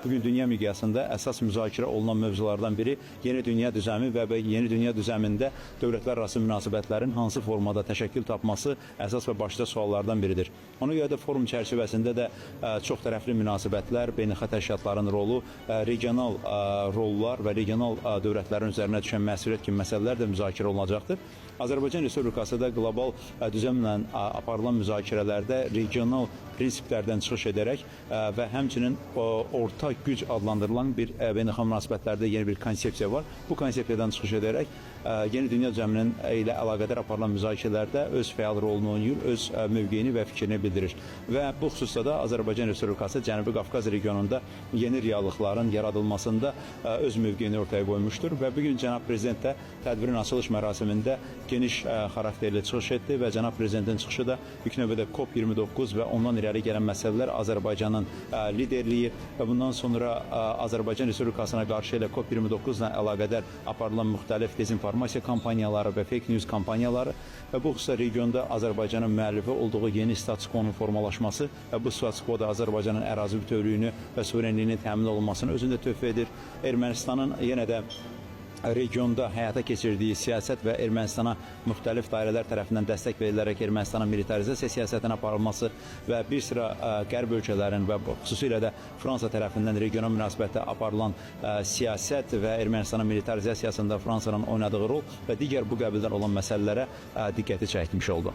Bugün dünya miqyasında əsas müzakirə olunan mövzulardan biri yeni dünya düzəmi və yeni dünya düzəmində dövlətlər arası münasibətlərin hansı formada təşəkkül tapması əsas və başlıca suallardan biridir. Ona görə də forum çərçivəsində də çox tərəfli münasibətlər, beynəlxalq təşkilatların rolu, regional rollar və regional dövlətlərin üzərinə düşən məsuliyyət kimi məsələlər də müzakirə olunacaqdır. Azərbaycan Respublikası da qlobal düzənlə aparılan müzakirələrdə regional prinsiplərdən çıxış edərək və həmçinin orta güc adlandırılan bir beynəlxalq münasibətlərdə yeni bir konsepsiya var. Bu konsepsiyadan çıxış edərək yeni dünya düzəninin ilə əlaqədar aparılan müzakirələrdə öz fəal rolunu oynayır, öz mövqeyini və fikrini bildirir. Və bu xüsusda da Azərbaycan Respublikası Cənubi Qafqaz regionunda yeni reallıqların yaradılmasında öz mövqeyini ortaya qoymuşdur və bu gün cənab prezident də tədbirin açılış mərasimində geniş xarakterli çıxış etdi və cənab prezidentin çıxışı da ilk növbədə COP29 və ondan irəli gələn məsələlər, Azərbaycanın liderliyi və bundan sonra Azərbaycan Respublikasına qarşı elə COP29 ilə əlaqədar aparılan müxtəlif dezinformasiya kampaniyaları və fake news kampaniyaları və bu xüsusda regionda Azərbaycanın müəllifi olduğu yeni status-quo-nun formalaşması və bu status-quo da Azərbaycanın ərazi bütövlüyünü və suverenliyinin təmin olunmasını özündə töhfə edir. Ermənistanın yenə də regionda həyata keçirdiyi siyasət və Ermənistana müxtəlif dairələr tərəfindən dəstək verilərək Ermənistanın militarizasiya siyasətinin aparılması və bir sıra qərb ölkələrin və xüsusilə də Fransa tərəfindən regional münasibətdə aparılan siyasət və Ermənistanın militarizasiyasında Fransanın oynadığı rol və digər bu qəbildən olan məsələlərə diqqəti çəkmiş oldu.